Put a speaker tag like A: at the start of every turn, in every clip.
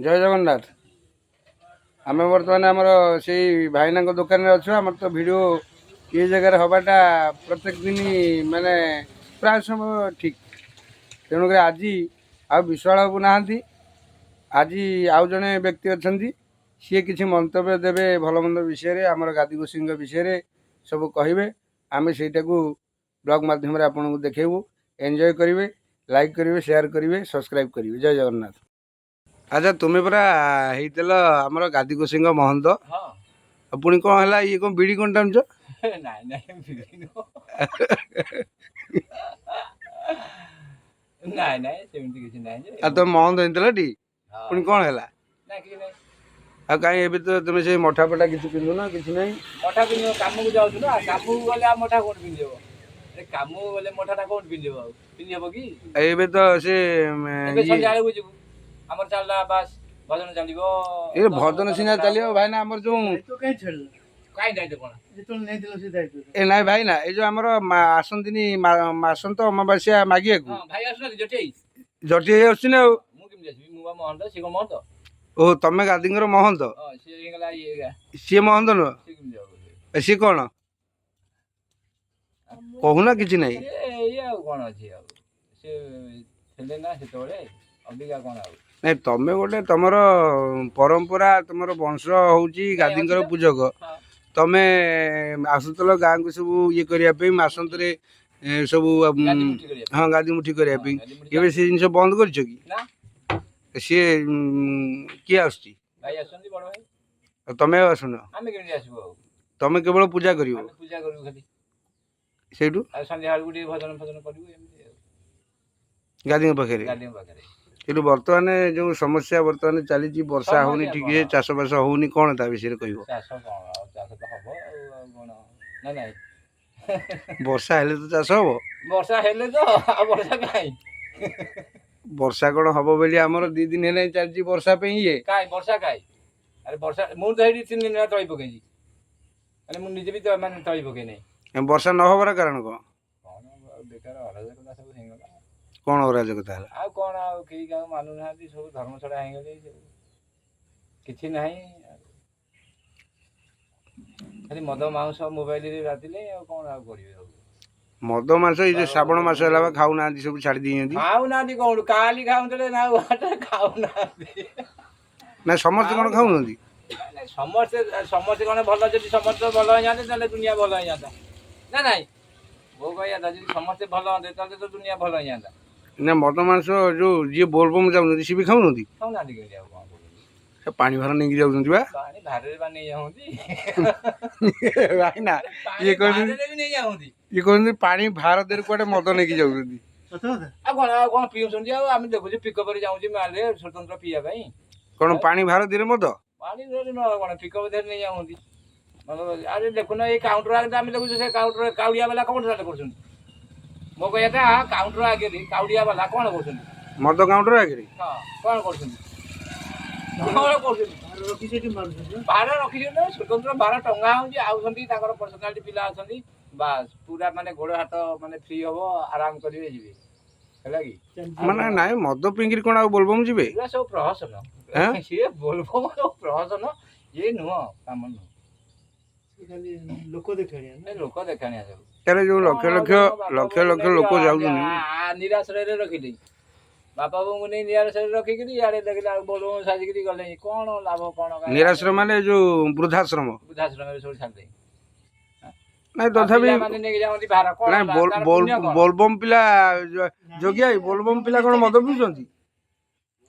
A: ଜୟ ଜଗନ୍ନାଥ। ଆମେ ବର୍ତ୍ତମାନ ଆମର ସେଇ ଭାଇନାଙ୍କ ଦୋକାନରେ ଅଛୁ। ଆମର ତ ଭିଡ଼ିଓ ଏ ଜାଗାରେ ହେବାଟା ପ୍ରତ୍ୟେକ ଦିନ, ମାନେ ପ୍ରାୟ ସମୟ ଠିକ୍। ତେଣୁକରି ଆଜି ଆଉ ବିଶ୍ୱାଳ ବାବୁ ନାହାନ୍ତି, ଆଜି ଆଉ ଜଣେ ବ୍ୟକ୍ତି ଅଛନ୍ତି। ସିଏ କିଛି ମନ୍ତବ୍ୟ ଦେବେ ଭଲ ମନ୍ଦ ବିଷୟରେ, ଆମର ଗାଦି ଗୋସାଇଁଙ୍କ ବିଷୟରେ ସବୁ କହିବେ। ଆମେ ସେଇଟାକୁ ବ୍ଲଗ୍ ମାଧ୍ୟମରେ ଆପଣଙ୍କୁ ଦେଖେଇବୁ। ଏନ୍ଜୟ କରିବେ, ଲାଇକ୍ କରିବେ, ସେୟାର କରିବେ, ସବସ୍କ୍ରାଇବ୍ କରିବେ। ଜୟ ଜଗନ୍ନାଥ। ଆଚ୍ଛା, ତୁମେ ପରା ହେଇଥିଲ ଆମର ଗାଦି ଗୋସାଇଁଙ୍କ ମହନ୍ତ?
B: ହଁ।
A: ଆଉ ପୁଣି କ'ଣ ହେଲା? ଇଏ କ'ଣ ବିଡ଼ି କ'ଣ ଟାଣୁଛ?
B: ନାଇଁ ନାଇଁ, ବିଡ଼ି ନୁହଁ। ନାଇଁ ନାଇଁ, ସେମିତି କିଛି ନାହିଁ ଯେ।
A: ଆଉ ତମେ ମହନ୍ତ ହେଇଥିଲ ଟି?
B: ହଁ।
A: ପୁଣି କ'ଣ ହେଲା?
B: ନାଇଁ, କିଛି ନାହିଁ।
A: ଆଉ କାହିଁ ଏବେ ତ ତୁମେ ସେଇ ମଠା ଫଟା କିଛି ପିନ୍ଧୁନ, କିଛି ନାହିଁ।
B: ମଠା ପିନ୍ଧିବ, କାମକୁ ଯାଉଛୁ ନା। କାମକୁ ଗଲେ ଆଉ ମଠା କୋଉଠି ପିନ୍ଧିବ? ଆରେ, କାମକୁ ଗଲେ ମଠାଟା କୋଉଠି ପିନ୍ଧିବ? ଆଉ ପିନ୍ଧି ହବ କି?
A: ଆଉ ଏବେ ତ ସେ
B: ଏବେ
A: ଇଏ
B: ସନ୍ଧ୍ୟା ବେଳକୁ ଯିବୁ, ଆମର ଚାଲିଲା, ବାସ୍ ଭଜନ ଚାଲିବ।
A: ଏ ଭଜନ ସିନା ଚାଲିବ ଭାଇନା, ଆମର ଯୋଉ
C: ଦାୟିତ୍ୱ କାହିଁ ଛାଡ଼ିଲ?
B: କାଇଁ ଦାୟିତ୍ୱ କଣ?
C: ଯେତେବେଳେ ନେଇଥିଲ ସେ ଦାୟିତ୍ୱ।
A: ଏ ନାଇଁ ଭାଇନା, ଏ ଯୋଉ ଆମର ଆସନ୍ତିନି ମାସନ୍ତ ଅମାବାସ୍ୟା ମାଗିବାକୁ?
B: ହଁ, ଭାଇ ଆସୁନାହାନ୍ତି ଜଟେଇ?
A: ଜଟି ହେଇ ଆସୁଛି ନା ଆଉ।
B: ମୁଁ କେମିତି ଆସିବି? ମୁଁ ବା ମହନ୍ତ, ସିଏ କଣ ମହନ୍ତ?
A: ଓ, ତମେ ଗାଦିଙ୍କର ମହନ୍ତ?
B: ହଁ, ସିଏ ହେଇଗଲା ଇଏ।
A: ସିଏ ମହନ୍ତ ନୁହଁ?
B: ସିଏ କେମିତି ହବ?
A: ଏ ସିଏ କ'ଣ କହୁନା କିଛି ନାହିଁ?
B: ସିଏ ଇଏ, ଆଉ କଣ ଅଛି ଆଉ? ସେ ଥିଲେ ନା ସେତେବେଳେ, ଅବିକା କଣ ଆଉ?
A: ନାଇଁ, ତମେ ଗୋଟେ ତମର ପରମ୍ପରା, ତମର ବଂଶ ହଉଛି ଗାଦିଙ୍କର
B: ଅଛି ତ।
A: ପୂଜକ।
B: ହଁ।
A: ତମେ ଆସୁଥିଲ ଗାଁକୁ ସବୁ ଇଏ କରିବା ପାଇଁ, ମାସନ୍ତରେ ସବୁ
B: ଗାଦି ମୁଠି କରିବା ପାଇଁ।
A: ହଁ, ଗାଦି ମୁଠି କରିବା ପାଇଁ।
B: ଗାଦି ମୁଠି।
A: ଏବେ ସେ ଜିନିଷ ବନ୍ଦ କରିଛ କି?
B: ନା।
A: ସିଏ କିଏ ଆସୁଛି?
B: ଭାଇ ଆସୁଛନ୍ତି, ବଡ ଭାଇ।
A: ଆଉ ତମେ ଆଉ ଆସୁନ?
B: ଆମେ କେମିତି ଆସିବୁ ଆଉ?
A: ତମେ କେବଳ ପୂଜା କରିବ?
B: ଆମେ ପୂଜା କରିବୁ ଖାଲି।
A: ସେଇଠୁ
B: ଆଉ ସନ୍ଧ୍ୟା ବେଳକୁ ଟିକେ ଭଜନ ଫଜନ କରିବୁ, ଏମିତି ଆଉ।
A: ଗାଦିଙ୍କ ପାଖରେ?
B: ଗାଦିଙ୍କ ପାଖରେ।
A: କିନ୍ତୁ ବର୍ତ୍ତମାନ ଯୋଉ ସମସ୍ୟା ବର୍ତ୍ତମାନ ଚାଲିଛି, ବର୍ଷା ହଉନି
B: ସମସ୍ୟା
A: ଠିକ,
B: କଣ?
A: ଚାଷବାସ ହଉନି, କ'ଣ ତା ବିଷୟରେ କହିବ?
B: ଚାଷ କଣ ଆଉ? ଚାଷ ତ ହବ ଆଉ, ଆଉ କଣ? ନା ନାଇଁ।
A: ବର୍ଷା ହେଲେ ତ ଚାଷ ହବ।
B: ବର୍ଷା ହେଲେ ତ, ଆଉ ବର୍ଷା କାଇଁ?
A: ବର୍ଷା କ'ଣ ହବ ବୋଲି ଆମର 2 ଦିନ ହେଲାଣି ଚାଲିଛି ବର୍ଷା ପାଇଁ ଇଏ।
B: କାଇଁ ବର୍ଷା କାଇଁ? ଆରେ ବର୍ଷା, ମୁଁ ତ ହେଇଠି 3 ଦିନ ହେଲା ତଳି ପକେଇଛି। ମାନେ ମୁଁ ନିଜେ ବି ତ ମାନେ ତଳି ପକେଇ ନାହିଁ।
A: ବର୍ଷା ନ ହବାର କାରଣ କ'ଣ?
B: କଣ ଆଉ, ବେକାର ଅରାଜକତା ସବୁ ହେଇଗଲା।
A: କ'ଣ ଅରାଜକତା ହେଲା?
B: ଆଉ କଣ ଆଉ, କେହି କାହାକୁ ମାନୁନାହାନ୍ତି, ସବୁ ଧର୍ମ ଛଡ଼ା ହେଇଗଲେ ସବୁ, କିଛି ନାହିଁ ଆଉ। ଖାଲି ମଦ ମାଂସ ମୋବାଇଲରେ ରାତିଲେ, ଆଉ କଣ ଆଉ କରିବେ ଆଉ?
A: ମଦ ମାଂସ ଏଇ ଯୋଉ ଶ୍ରାବଣ ମାସ ହେଲା ବା ଖାଉନାହାନ୍ତି, ସବୁ ଛାଡ଼ି ଦେଇଛନ୍ତି।
B: ଖାଉନାହାନ୍ତି କଣ? କାଲି ଖାଉଥିଲେ ନା, ଆଉ ଖାଉନାହାନ୍ତି।
A: ନା, ସମସ୍ତେ କ'ଣ ଖାଉନାହାନ୍ତି?
B: ନାଇଁ, ସମସ୍ତେ ସମସ୍ତେ କଣ ଭଲ? ଯଦି ସମସ୍ତେ ଭଲ ହେଇଯାଆନ୍ତେ, ତାହେଲେ ଦୁନିଆ ଭଲ ହେଇଯାନ୍ତା ନା ନାଇଁ? ମୋ କହିବା କଥା, ଯଦି ସମସ୍ତେ ଭଲ ହୁଅନ୍ତେ, ତାହେଲେ ତ ଦୁନିଆ ଭଲ ହେଇଯାନ୍ତା।
A: ନା, ମଦ ମାଂସ ଯୋଉ ଯିଏ ବୋଲବମ୍ ଯାଉଛନ୍ତି, ସିଏ ବି ଖାଉନାହାନ୍ତି?
B: ଖାଉନାହାନ୍ତି କେମିତି? ଆଉ କଣ କହୁଛନ୍ତି?
A: ସେ ପାଣି ଭାର ନେଇକି ଯାଉଛନ୍ତି ବା।
B: ପାଣି ଭାରରେ ବା ନେଇଯାଉନ୍ତି।
A: ଭାଇନା,
B: ପାଣି
A: ଇଏ କହୁଛନ୍ତି
B: ଭାରରେ ବି ନେଇଯାଉନ୍ତି।
A: ଇଏ କହୁଛନ୍ତି ପାଣି ଭାର ଦେହରେ କୁଆଡ଼େ ମଦ ନେଇକି ଯାଉଛନ୍ତି।
C: ସତ କଥା।
B: ଆଉ କଣ, ଆଉ କଣ ପିଉଛନ୍ତି? ଆଉ ଆମେ ଦେଖୁଛୁ, ପିକଅପରେ ଯାଉଛି ମାଲରେ ସ୍ୱତନ୍ତ୍ର ପିଇବା ପାଇଁ।
A: କ'ଣ ପାଣି ଭାର ଦେହରେ ମଦ?
B: ପାଣି ଧରି ନ କଣ, ପିକଅପ୍ ଧରି ନେଇଯାଉନ୍ତି। ଆରେ ଦେଖୁନ, ଏଇ କାଉଣ୍ଟର ଆଗରେ ଆମେ ଦେଖୁଛୁ, ସେ କାଉଣ୍ଟର କାଉଡ଼ିଆ ବାଲା କଣ ତାହେଲେ କରୁଛନ୍ତି? ମୋ କହିବା କଥା, କାଉଣ୍ଟର ଆଗରେ କାଉଡ଼ିଆ ବାଲା କଣ କରୁଛନ୍ତି?
A: ମଦ କାଉଣ୍ଟର ଆଗରେ?
B: ହଁ, କଣ କରୁଛନ୍ତି? କଣ କରୁଛନ୍ତି?
C: ଭାର ରଖି ସେଠି ମାରୁଛନ୍ତି ନା?
B: ଭାର ରଖିଛନ୍ତି, ସ୍ୱତନ୍ତ୍ର ଭାର ଟଙ୍ଗା ହଉଛି, ଆଉଛନ୍ତି, ତାଙ୍କର ପର୍ସନାଲିଟି ପିଲା ଅଛନ୍ତି, ବାସ୍ ପୁରା ମାନେ ଗୋଡ଼ ହାତ ମାନେ ଫ୍ରି ହବ, ଆରାମ କରିବେ, ଯିବେ, ହେଲା କି?
A: ମାନେ ନାଇଁ, ମଦ ପିଇକିରି କ'ଣ ଆଉ ବୋଲବମ୍ ଯିବେ?
B: ଏଗୁଡ଼ା ସବୁ ପ୍ରହସନ।
A: ହେଁ?
B: ସିଏ ବୋଲବମ ସବୁ ପ୍ରହସନ, ଇଏ ନୁହଁ, କାମ ନୁହଁ।
C: ସେ ଖାଲି ଲୋକ ଦେଖାଣିଆ ନା?
B: ଏ ଲୋକ ଦେଖାଣିଆ ସବୁ।
A: ତାହେଲେ ଯୋଉ ଲକ୍ଷ ଲକ୍ଷ ଲକ୍ଷ ଲକ୍ଷ ଲୋକ ଯାଉଛନ୍ତି।
B: ନିରାଶ୍ରୟରେ ରଖିଲି, ବାପା ବୋଉଙ୍କୁ ନେଇ ନିରାଶ୍ରୟରେ ରଖିକିରି ଇଆଡ଼େ ଦେଖିଲା ଆଉ ବୋଲବମ ସାଜିକିରି ଗଲେ, କଣ ଲାଭ କଣ?
A: ନିରାଶ୍ରମ ମାନେ ଯୋଉ ବୃଦ୍ଧାଶ୍ରମ?
B: ବୃଦ୍ଧାଶ୍ରମରେ ସବୁ ଛାଡ଼ିଦେଇ
A: ନାଇଁ, ତଥାପି
B: ପିଲାମାନେ ନେଇକି ଯାଉଛନ୍ତି ଭାର, କଣ
A: ନାଇଁ,
B: ତାର ପୁଣ୍ୟ କଣ?
A: ବୋଲବମ୍ ପିଲା, ଯୋଗିଆ, ବୋଲବମ୍ ପିଲା କ'ଣ ମଦ ପିଉଛନ୍ତି?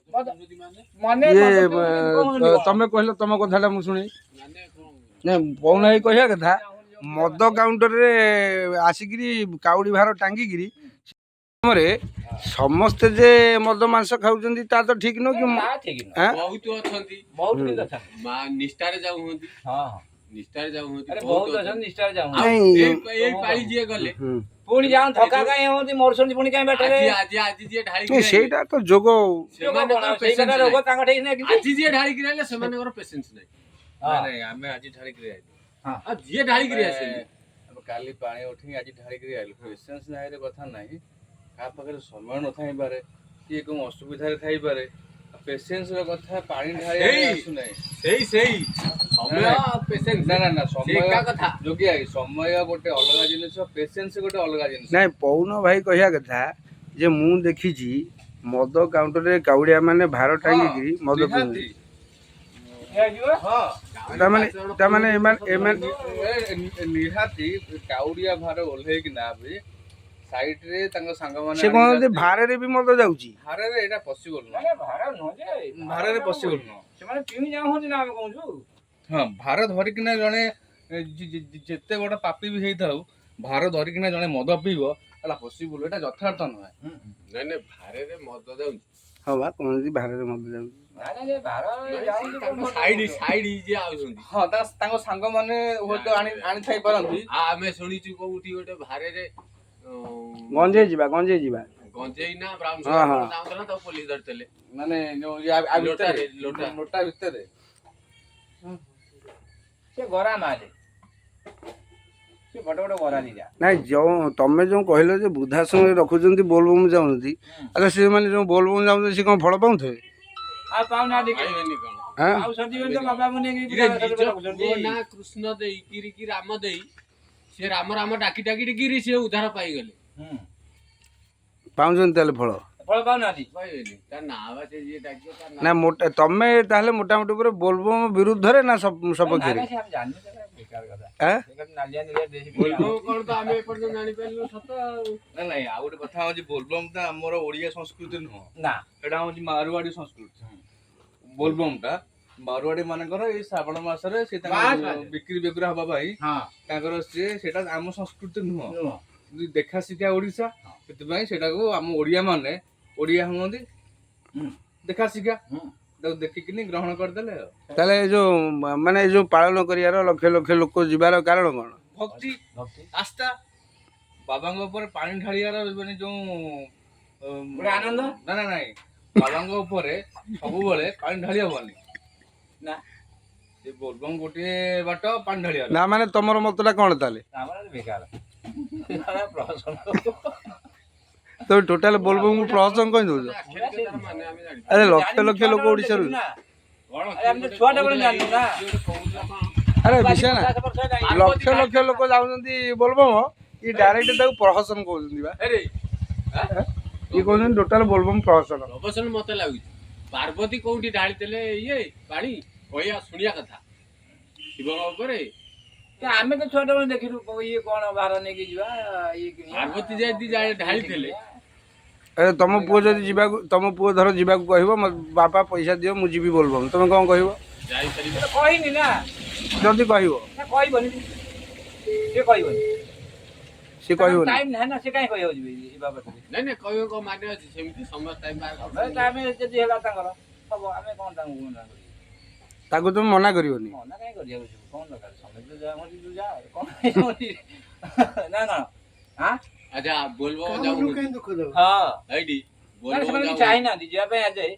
B: ମାନେ
A: ଇଏ
B: ମଦ ପିଉଛନ୍ତି କହୁଛନ୍ତି କଣ?
A: ତମେ କହିଲ, ତମ କଥାଟା ମୁଁ ଶୁଣି ନାଇଁ। ପଉନା ଭାଇ କହିବା କଥା, ମଦ କାଉଣ୍ଟରରେ ଆସିକିରି କାଉଡ଼ି ଭାର ଟାଙ୍ଗିକିରି ସମୟରେ ସମସ୍ତେ ଯେ ମଦ ମାଂସ ଖାଉଛନ୍ତି, ତା ତ ଠିକ ନୁହଁ କି?
B: ତା ଠିକ ନୁହଁ।
A: ଆଁ?
D: ବହୁତ ଅଛନ୍ତି।
B: ବହୁତ କିନ୍ତୁ ଅଛନ୍ତି।
D: ମା ନିଷ୍ଠାରେ ଯାଉଛନ୍ତି।
B: ହଁ ହଁ।
D: ନିଷ୍ଠାରେ ଯାଉଛନ୍ତି।
B: ଆରେ ବହୁତ ଅଛନ୍ତି, ନିଷ୍ଠାରେ ଯାଉଛନ୍ତି।
A: ନାଇଁ।
D: ଏଇ ପାଳି ଯିଏ ଗଲେ
B: ପୁଣି ଯାଉଁ, ଥକା କାହିଁ ହୁଅନ୍ତି, ମରୁଛନ୍ତି ପୁଣି କାହିଁ ବାଟରେ?
D: ଆଜି ଆଜି ଆଜି ଯିଏ ଢାଳିକି
A: ନାଇଁ, ସେଇଟା ତ ଯୋଗ।
D: ସେମାନଙ୍କର
B: ସେଇଟା
D: ପେସେନ୍ସ
B: ରୋଗ
D: ନାହିଁ।
B: ତାଙ୍କ ଠିକ ନାହିଁ କିଛି।
D: ଆଜି ଯିଏ ଢାଳିକି ଆଇଲେ, ସେମାନଙ୍କର ପେସେନ୍ସ ନାହିଁ।
B: ହଁ।
E: ନାଇଁ, ଆମେ ଆଜି ଢାଳିକିରି ଆଇଲୁ।
D: ଆଉ ଯିଏ ଢାଳିକିରି ଆସିଲେ
E: ଆମେ କାଲି ପାଣି ଉଠିକି ଆଜି ଢାଳିକିରି ଆଇଲୁ। ପେସେନ୍ସ ନାହିଁରେ କଥା ନାହିଁ, କାହା ପାଖରେ ସମୟ ନଥାଇପାରେ, କିଏ କେଉଁ ଅସୁବିଧାରେ ଥାଇପାରେ। ପେସେନ୍ସ ର କଥା, ପାଣି ଢାଳି
D: ଏଇ।
E: ଆସୁନାହିଁ।
D: ସେଇ ସେଇ ସମୟ ପେସେନ୍ସ।
E: ନା ନା ନା,
D: ସେ
E: ସମୟ
D: ଏକା କଥା।
E: ଯୋଗୀ I, ସମୟ ଗୋଟେ ଅଲଗା ଜିନିଷ, ପେସେନ୍ସ ଗୋଟେ ଅଲଗା ଜିନିଷ।
A: ନାଇଁ, ପଉନ ଭାଇ କହିବା କଥା ଯେ ମୁଁ ଦେଖିଛି ମଦ କାଉଣ୍ଟରରେ କାଉଡ଼ିଆ ମାନେ ଭାର ଟାଙ୍ଗିକିରି ମଦ
E: ନିହାତି।
A: ପିଉଛନ୍ତି।
B: ହେଇଯିବ।
E: ହଁ।
A: ତାମାନେ ତାମାନେ ଏମାନେ ଏମାନେ
E: ନିହାତି କାଉଡିଆ ଭାର ଓହ୍ଲେଇକିନା ବି ସାଇଡ ରେ ତାଙ୍କ ସାଙ୍ଗମାନେ
A: ସେ କହନ୍ତି ଭାରରେ ବି ମଦ ଯାଉଛି।
E: ଭାରରେ ଏଇଟା ପସିବଲ
B: ନା
E: ନୁହଁ।
B: ନା, ଭାର ନୁହଁ ଯେ।
E: ଭାରରେ ପସିବଲ ନୁହଁ।
B: ସେମାନେ ପିଇ ଯାଉଛନ୍ତି ନା, ଆମେ କହୁଛୁ।
E: ହଁ, ଭାର ଧରିକିନା ଜଣେ ଯେତେ ବଡ ପାପି ବି ହେଇଥାଉ, ଭାର ଧରିକିନା ଜଣେ ମଦ ପିଇବ, ଏଟା ପସିବଲ, ଏଟା ଯଥାର୍ଥ ନୁହେଁ।
D: ନାଇଁ ନାଇଁ, ଭାରରେ ମଦ ଯାଉଛି।
A: ହଁ ବା, କହନ୍ତି ଭାରରେ ମଦ ଯାଉଛି।
B: ନା ନା, ସେ ଭାର ଯାଉଛନ୍ତି।
D: ତାଙ୍କ ସାଇଡ ସାଇଡ ଯିଏ ଆଉଛନ୍ତି।
E: ହଁ, ତାଙ୍କ ସାଙ୍ଗମାନେ ହୁଏତ ଆଣିଥାଇ ପାରନ୍ତି।
D: ଆଉ ଆମେ ଶୁଣିଛୁ କୋଉଠି ଗୋଟେ ଭାରରେ
A: ଗଞ୍ଜେଇ ଯିବା, ଗଞ୍ଜେଇ ଯିବା।
D: ଗଞ୍ଜେଇ ନା ବ୍ରାଉନ
A: ହଁ, ହଁ।
D: ଯାଉଥିଲା, ତାକୁ ପୋଲିସ ଧରିଥିଲେ।
E: ମାନେ ଯୋଉ ଆ ଭିତରେ
D: ଲୋଟାରେ, ଲୋଟା।
E: ଲୋଟା ଭିତରେ।
B: ସେ ଗରା ମାରେ, ସେ ବଡ ବଡ ଗରା ଦିଟା।
A: ନାଇଁ, ଯୋଉ ତମେ ଯୋଉ କହିଲ ଯେ ବୃଦ୍ଧାଶ୍ରମରେ ରଖୁଛନ୍ତି, ବୋଲବମ୍ ଯାଉଛନ୍ତି, ଆଚ୍ଛା, ସେମାନେ ଯୋଉ ବୋଲବମ୍ ଯାଉଛନ୍ତି ସେ କଣ ଫଳ ପାଉଥିବେ?
B: ଆଉ ପାଉନାହାନ୍ତି କି?
D: ପାଇବେନି କଣ?
A: ଆଁ?
B: ଆଉ ସରିଯିବେନି ତ ବାବା ନେଇକି
D: ଇରେ
B: ବୃଦ୍ଧାଶ୍ରମରେ
D: ନିଜ
B: ରଖୁଛନ୍ତି।
D: ପୁଅ ନା କୃଷ୍ଣ ଦେଇକିରି କି ରାମ ଦେଇ, ସେ ରାମ ରାମ ଡାକି ଡାକି କିରି ସେ ଉଦ୍ଧାର ପାଇଗଲେ।
B: ହୁଁ।
A: ପାଉଛନ୍ତି ତାହେଲେ ଫଳ?
B: ଫଳ ପାଉନାହାନ୍ତି।
D: ପାଇବେନି, ତା ନାଁ ବା ସେ ଯିଏ ଡାକିବ ତା
A: ନା
D: ନାଁ।
A: ମୋଟା ତମେ ତାହେଲେ ମୋଟାମୋଟି ଉପରେ ବୋଲବମ୍ ବିରୁଦ୍ଧରେ ନା ସପକ୍ଷରେ?
B: ନା, ନା, ସେ ଆମେ ଜାଣିନୁ, ସେଟା ବେକାର କଥା।
A: ଆଁ?
B: ସେ ଖାଲି ନାଲିଆ ନିଲିଆ ଡ୍ରେସ ପିନ୍ଧି
D: ବୋଲବମ କଣ ତ ଆମେ ଏପର୍ଯ୍ୟନ୍ତ ଜାଣିପାରିଲୁ ସତ ଆଉ।
E: ନା ନାଇଁ, ଆଉ ଗୋଟେ କଥା ହଉଛି, ବୋଲବମ ଟା ଆମର ଓଡିଆ ସଂସ୍କୃତି ନୁହଁ।
B: ନା।
E: ଏଟା ହଉଛି ମାରୁଆଡି ସଂସ୍କୃତି। ବୋଲବମ ଟା ମାରୁଆଡି ମାନଙ୍କର ଏଇ ଶ୍ରାବଣ ମାସରେ ସେ
B: ବାସ୍,
E: ତାଙ୍କର
B: ବାସ୍।
E: ବିକ୍ରି ବିକ୍ରି ହବା ପାଇଁ
B: ହଁ
E: ତାଙ୍କର ସିଏ ସେଇଟା ଆମ ସଂସ୍କୃତି ନୁହଁ।
B: ନୁହଁ।
E: କିନ୍ତୁ ଦେଖା ଶିଖା ଓଡିଶା, ସେଥିପାଇଁ ସେଇଟାକୁ ଆମ ଓଡିଆ ମାନେ ଓଡିଆ ହୁଅନ୍ତି।
B: ହୁଁ।
E: ଦେଖା ଶିଖା
B: ହୁଁ।
E: ତାକୁ ଦେଖିକିନି ଗ୍ରହଣ କରିଦେଲେ ଆଉ।
A: ତାହେଲେ ଏ ଯୋଉ ମାନେ ଏ ଯୋଉ ପାଳନ କରିବାର ଲକ୍ଷ ଲକ୍ଷ ଲୋକ ଯିବାର କାରଣ କଣ?
E: ଭକ୍ତି,
B: ଭକ୍ତି।
E: ଆସ୍ଥା, ବାବାଙ୍କ ଉପରେ ପାଣି ଢାଳିବାର ମାନେ ଯୋଉ
B: ଗୋଟେ ଆନନ୍ଦ?
E: ନା ନା ନାଇଁ, ବାବାଙ୍କ ଉପରେ ସବୁବେଳେ ପାଣି ଢାଳି ହବନି।
B: ନା।
E: ସେ ବୋଲବମ ଗୋଟିଏ ବାଟ ପାଣି ଢାଳିବାର।
A: ନା ମାନେ ତମର ମତଟା କଣ ତାହେଲେ?
B: ଆମର ବେକାର, ଆମର ପ୍ରହସନ।
A: ତମେ ଟୋଟାଲ ବୋଲବମକୁ ପ୍ରହସନ କହିଦଉଛ?
D: ଆଖିରେ ତାର ମାନେ ଆମେ ଜାଣିଛୁ।
A: ଆରେ ଲକ୍ଷ ଲକ୍ଷ ଲୋକ ଓଡିଶାରୁ
B: ନା।
D: କଣ?
B: ଆରେ ଆମେ ତ ଛୁଆଟା ବେଳେ ଜାଣିନୁ ନା।
D: କିଏ ଗୋଟେ କହୁଥିଲା କଣ?
A: ଆରେ ବିଷୟ ନା,
B: 50 ବର୍ଷ ହେଲାଣି।
A: ଲକ୍ଷ ଲକ୍ଷ ଲୋକ ଯାଉଛନ୍ତି ବୋଲବମ, ଇଏ ଡାଇରେକ୍ଟ ତାକୁ ପ୍ରହସନ କହୁଛନ୍ତି ବା।
D: ଆରେ
A: ଇଏ କହୁଛନ୍ତି ଟୋଟାଲ ବୋଲବମ ପ୍ରହସନ।
D: ପ୍ରବଚନ ମତେ ଲାଗୁଛି ପାର୍ବତୀ କୋଉଠି ଢାଳିଥିଲେ ଇଏ ପାଣି, କହିବା ଶୁଣିବା କଥା ଶିବଙ୍କ ଉପରେ।
B: ତ ଆମେ ତ ଛୁଆଟା ବେଳେ ଦେଖିଲୁ ଇଏ କଣ ଭାର ନେଇକି ଯିବା, ଇଏ କିଣିବା।
D: ପାର୍ବତୀ ଯଦି ଢାଳିଥିଲେ।
A: ଆରେ ତମ ପୁଅ ଯଦି ଯିବାକୁ, ତମ ପୁଅ ଧର ଯିବାକୁ କହିବ, ମୋ ବାପା ପଇସା ଦିଅ ମୁଁ ଯିବି ବୋଲବମ, ତମେ କଣ କହିବ?
D: ଯାଇପାରିବ।
B: ସେ ତ କହିନି ନା।
A: ଯଦି କହିବ?
B: ନା, କହିବନି, ସେ କହିବନି।
A: ସେ କହିବନି।
B: ଟାଇମ୍ ନାହିଁ ନା, ସେ କାହିଁ କହିବାକୁ ଯିବେ ଏ ବାବଦରେ?
D: ନାଇଁ ନାଇଁ, କହିବ କଣ ମାନେ ଅଛି? ସେମିତି ସମସ୍ତ ଟାଇମ୍ ବାହାର
B: ଆମେ ତ ଆମେ ଯଦି ହେଲା ତାଙ୍କର ହବ, ଆମେ କଣ ତାଙ୍କୁ ମନା କରିବୁ?
A: ତାକୁ ତମେ ମନା କରିବନି?
B: ମନା କାହିଁ କରିବାକୁ ଯିବୁ? କଣ ଦରକାର? ସମସ୍ତେ ଯା ତୁ ଯା, କଣ ହେଇଯାଉଛି? ନା କଣ? ଆଁ?
D: ଆଚ୍ଛା, ବୋଲବମ
C: କାହା
D: ଯାଉ
C: ମନକୁ କାହିଁ ଦୁଃଖ ଦେବ?
B: ହଁ।
D: ଏଇଠି
B: ନା,
D: ବୋଲବମ
B: ସେମାନେ
D: ଯାଉ।
B: ଚାହିଁନାହାନ୍ତି ଯିବା ପାଇଁ ଆଜି।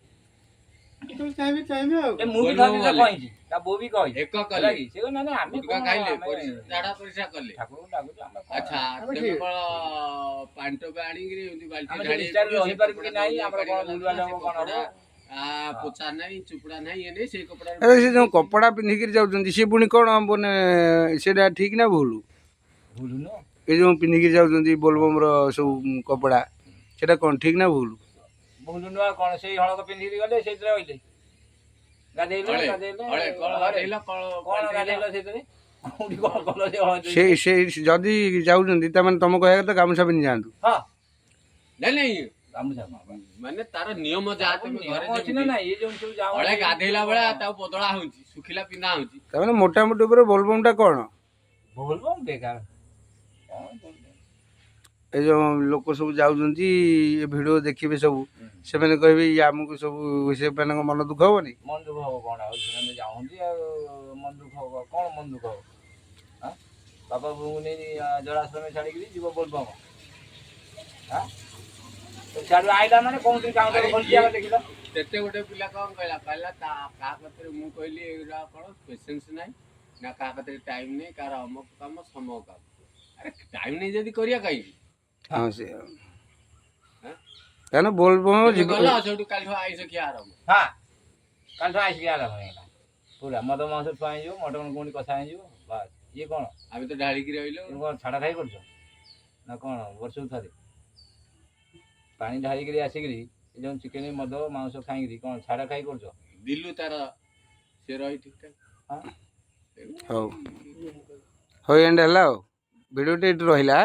C: ଯେତେବେଳେ ଚାହିଁବେ ଚାହିଁବେ ଆଉ।
B: ଏ ମୁଁ ବି
D: ବୋଲବମ
B: ଥରେ
D: ଗଲେ।
B: କହିଛି, ତା ବୋଉ ବି କହିଛି।
D: ଏକ
B: ହେଲା
D: କଲେ
B: କି? ସେ କହିଲେ, ନା ନା, ଆମେ
D: ଗୁଟକା
B: କଣ
D: ଖାଇଲେ,
B: ଆମେ
D: ଝାଡା ପରିସ୍ରା କଲେ।
B: ଠାକୁରଙ୍କୁ ଡାକୁଛୁ, ଆମେ କଣ?
D: ଆଚ୍ଛା,
C: ଆମେ
D: ତେମେ
C: ଠିକ।
D: କଣ ପାଣି ଟୋପେ ଆଣିକିରି ଏମିତି ବାଲ୍ଟି
B: ଆମେ ସେ
D: ଢାଳି
B: ନିଷ୍ଠାରେ
D: ପଡ଼ିବ, ସେ
B: ରହିପାରିବୁ କି
D: କପଡ଼ା
B: ନାହିଁ,
D: ତଉଲିଆ
B: ଆମର କଣ
D: କାଢିଗଲା,
B: ଗୁଲୁଆ
D: ସେ
B: ହବ, କଣ
D: କପଡ଼ା,
B: ହବ?
D: ପୋଛା ନାହିଁ, ଚୁପୁଡା ନାହିଁ, ଇଏ ନାହିଁ, ସେଇ କପଡ଼ା।
A: ଆରେ ସେ ଯୋଉ କପଡ଼ା ପିନ୍ଧିକିରି ଯାଉଛନ୍ତି ସେ ପୁଣି କଣ ମାନେ ସେଇଟା ଠିକ ନା ଭୁଲ?
B: ଭୁଲ ନୁହଁ।
A: ଏ ଯୋଉ ପିନ୍ଧିକିରି ଯାଉଛନ୍ତି ବୋଲବମର ସବୁ କପଡ଼ା, ସେଇଟା କଣ ଠିକ ନା ଭୁଲ?
B: ଭୁଲ ନୁହଁ ଆଉ କଣ? ସେଇ ହଳକ ପିନ୍ଧିକି ଗଲେ, ସେଇଥିରେ ରହିଲେ, ଗାଧେଇଲେ।
D: ହଳେ,
B: ଗାଧେଇଲେ
D: ହଳେ, କଣ
B: ହଳେ।
D: ଗାଧେଇଲ, କଣ
B: କଣ
D: ପଲଟେଇଲ?
B: ଗାଧେଇଲ ସେଇଥିରେ? କୋଉଠି କଣ କଲ ସେ ହଳଦୀ?
A: ସେ ସେ ଯଦି ଯାଉଛନ୍ତି, ତାମାନେ ତମ କହିବା କଥା ଗାମୁଛା ପିନ୍ଧି ଯାଆନ୍ତୁ।
B: ହଁ।
D: ନାଇଁ ନାଇଁ।
B: ଗାମୁଛା କଣ?
D: ମାନେ ତାର ନିୟମ ଯାହା ତମେ ଘରେ
B: ନିୟମ ଅଛି ନା
D: ଯେମିତି
B: ନାଇଁ? ଏ ଯୋଉ ସବୁ ଯାଉ
D: ହଳେ ଗାଧେଇଲା ବେଳେ ତାକୁ ବଦଳା ହଉଛି, ଶୁଖିଲା ପିନ୍ଧା ହଉଛି।
A: ତାମାନେ ମୋଟାମୋଟି ଉପରେ ବୋଲବମଟା କଣ?
B: ଭୁଲ କଣ? ବେକାର କଣ ଭୁଲ?
A: ଏ ଯୋଉ ଲୋକ ସବୁ ଯାଉଛନ୍ତି, ଏ ଭିଡ଼ିଓ ଦେଖିବେ ସବୁ, ସେମାନେ କହିବେ ଇଏ ଆମକୁ ସବୁ, ସେମାନଙ୍କ ମନ ଦୁଃଖ ହବନି?
B: ମନ ଦୁଃଖ ହବ କଣ ଆଉ? ସେମାନେ ଯାଉଛନ୍ତି ଆଉ ମନ ଦୁଃଖ ହବ କଣ? ମନ ଦୁଃଖ ହବ ଆଁ? ବାପା ବୋଉଙ୍କୁ ନେଇ ଜଳାଶ୍ରମ ଛାଡ଼ିକିରି ଯିବ ବୋଲବମ, ଆଁ? ତ ସିଆଡ଼ୁ ଆଇଲା ମାନେ କହୁଥିଲି କାଉଣ୍ଟର
D: ଆରେ
B: ଖୋଲିଛି, ଆମେ ଦେଖିଲ।
D: କେତେ ଗୋଟେ ପିଲା କଣ କହିଲା, କହିଲା ତା କାହା କତିରେ, ମୁଁ କହିଲି ଏଗୁଡ଼ା କଣ ପେସେନ୍ସ ନାହିଁ ନା, କାହା କତିରେ ଟାଇମ୍ ନାହିଁ, କାହାର ଅମକ କାମ ସମକ କାମ। ଆରେ ଟାଇମ୍ ନାହିଁ ଯଦି କରିବା କାହିଁକି?
A: ହଁ, ସେ ତାହେଲେ ବୋଲବମ
D: ତମେ
A: ଯିବ।
D: ଗଲ ସେଇଠୁ କାଲିଠୁ ଆଇଁଷ ଖିଆ ଆରମ୍ଭ।
B: ହଁ। କାଲିଠୁ ଆସିକି ଆରମ୍ଭ ହେଇଗଲା ପୁରା ମଦ ମାଂସ ଥୁଆ ହେଇଯିବ, ମଟନ କୋଉଠି କଷା ହେଇଯିବ, ବାସ୍। ଇଏ କ'ଣ?
D: ଆମେ ତ ଢାଳିକି ରହିଲୁ।
B: ଇଏ କ'ଣ ଛାଡ଼ ଖାଇ କରୁଛ ନା କ'ଣ? ବର୍ଷକୁ ଥରେ ପାଣି ଢାଳିକିରି ଆସିକିରି ଏ ଯେଉଁ ଚିକେନ, ମଦ, ମାଂସ ଖାଇକିରି କ'ଣ ଛାଡ଼ ଖାଇ କରୁଛ?
D: ଦିଲୁ ତାର ସେ ରହି ଠିକ ଠାକ।
B: ହଁ।
A: ହଉ ହଉ, ଏଣ୍ଡ ହେଲା। ଆଉ ଭିଡ଼ିଓଟି ଏଇଠି ରହିଲା।